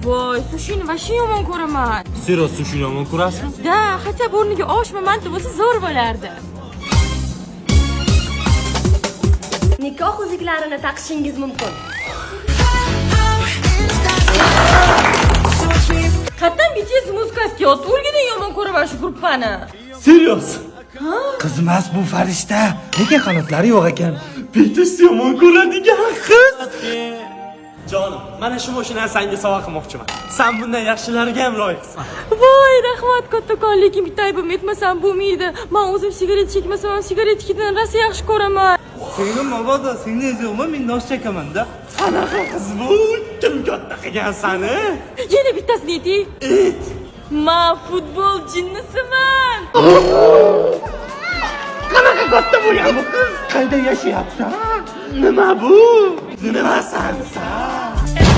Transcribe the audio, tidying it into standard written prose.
Voy, sushini вообще yomon ko'raman. Серьёз, sushini yomon ko'rasizmi? Да, хотя бы o'rniga oshmi, manti bo'lsa, zo'r bo'lardi. Nikoh uzuklarini taqishingiz mumkin. Qattan BTS muzikasi kelyapti. O'lgidan yomon ko'raman shu gruppani. Серьёз? Qiz emas bu, farishta. Lekin qanotlari yo'q ekan. BTS yomon ko'radigan qiz. Jonim, mana shu mashinani senga sovg'a qilmoqchiman. Sen bundan yaxshilariga ham loyiqsan. Voy, rahmat kattakon, lekin bitta aybim aytmasam bo'lmaydi. Man o'zim sigaret chekmasam ham sigaret hididan rosa yaxshi ko'raman. Singlim, mabodo singlingiz yo'qmi, men nos chekaman-da. Qanaqa qiz bu? Kim katta qilgan sani? Yana bittasini ayting. Ma futbol jinnisiman. Qanaqa katta bo'lgan bu qiz? Qayda yashayapsan? Nima bu? Nimasan san?